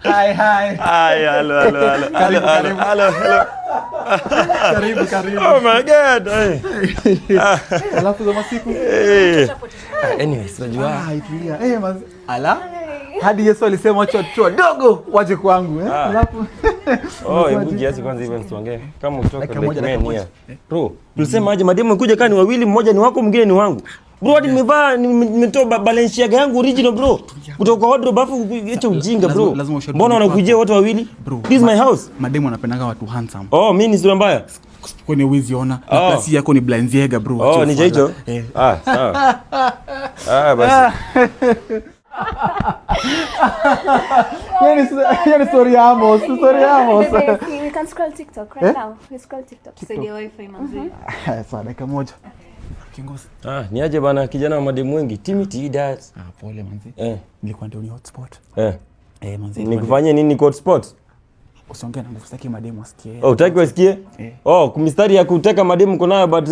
Hi, hi. Hi, hello, hello, hello. Karibu, Hello, karibu. hello, hello. Karibu, karibu. Oh my God. Hey. Alafu za masiku. Hey. Anyways, unajua. Ah, tulia. Eh, ala. Hadi Yesu alisema wacha watoto wadogo waje kwangu, eh? Ah. Alafu Oh, hebu jiasi kwanza hivi tuongee. Kama utoka Dakika like moja, dakika men moja. here. Bro, tulisema aje mademu wamekuja kaa ni wawili, mmoja ni wako, mwingine ni wangu. Bro, hadi nimevaa nimetoa Balenciaga yangu original, bro. Kutoka kwa wardrobe, afu acha ujinga, bro. Lazima ushauri Mbona ni wanakujia wote wawili? Bro, This is my house. Mademu wanapendanga watu handsome. Oh, mimi ni sura mbaya. Kwani huwezi ona? Na Oh. plus yako ni Balenciaga, bro. Oh, Acha ni ufala. hicho? Eh. Ah, sawa. Ah, basi. Hiyo ni story ya Amos, story ya Amos. Baby, we can scroll TikTok right Eh? now. We scroll TikTok. Saidia wifi, manzi. Sawa, dakika moja. Kiongozi. Ah, niaje bana, kijana wa mademu wengi. Timothy dat. Ah, pole manzi. Eh, Nilikuwa ndio ni hotspot. eh. Eh, manzi. Nikufanyie nini kwa hotspot? Usiongee na nguvu, sitaki mademu wasikie. Oh, hutaki wasikie? Eh. Oh, mistari ya kuteka mademu kunayo, but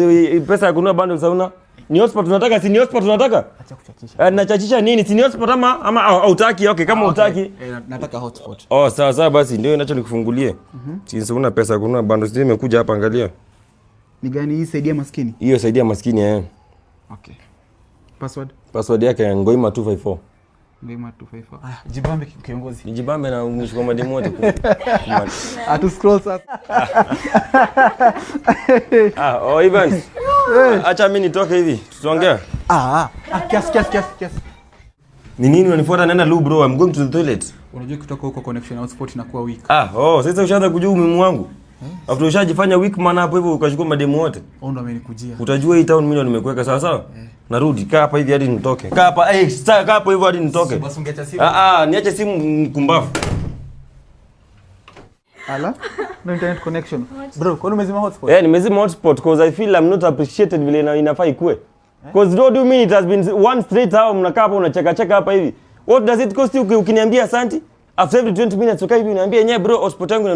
pesa ya kununua bundles hauna. Ni hotspot tunataka, si ni hotspot tunataka? Acha kuchachisha. Eh, nachachisha nini? Si ni hotspot ama au hutaki? Okay, kama hutaki. Eh, nataka hotspot. Oh, sawa sawa basi ndio inacho nikufungulie. Since una pesa ya kununua bundles, ndio imekuja hapa, angalia. Ni gani hii, saidia maskini? Hiyo saidia maskini, eh. Okay. Password? Password yake ya Ngoima 254. Ngema 254. Ah, jibambe kiongozi. Nijibambe na umeshika mademu wote. Atu scroll sasa. Ah, oh, Evans. Acha mimi nitoke hivi. Tutaongea. Ah, ah. Ah, kiasi, kiasi, kiasi, kiasi. Ni nini unanifuata? Naenda loo, bro. I'm going to the toilet. Unajua kutoka huko connection hotspot inakuwa weak. Ah, oh, sasa ushaanza kujua umuhimu wangu. After ushajifanya weak man hapo hivyo ukachukua mademu wote. Wao ndo amenikujia. Utajua hii town mimi ndo nimekuweka, sawa sawa? Narudi, kaa hapa hivi hadi nitoke. Kaa hapa, eh, sasa kaa hapo hivyo hadi nitoke. Basi ungeacha simu. Ah ah, niache simu, mkumbavu. Ala? No internet connection. Bro, kwani umezima hotspot? Eh, nimezima hotspot because I feel I'm not appreciated vile inafaa ikue. Because what do you mean it has been one straight hour mnakaa hapa unacheka cheka hapa hivi. What does it cost you ukiniambia asante? After every 20 minutes ukaa hivi uniambia yenyewe, bro, hotspot yangu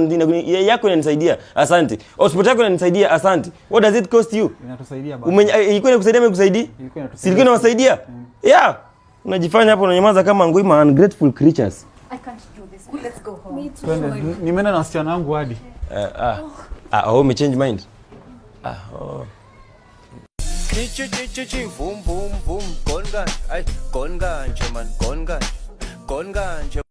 yako inanisaidia. Asante. Hotspot yako inanisaidia, asante. What does it cost you? Inatusaidia basi. Ilikuwa inakusaidia ama ikusaidii? Ilikuwa inatusaidia. Si ilikuwa inawasaidia? Yeah. Unajifanya hapo unanyamaza kama ngwima, ungrateful creatures. I can't do this. Let's go home. Me too. Twende. Nimeenda na wasichana wangu hadi. Ah. Ah, oh, umechange mind. Ah, oh. Chi chi chi chi vum vum vum, gone gone, ay, gone gone, man, gone gone, gone gone.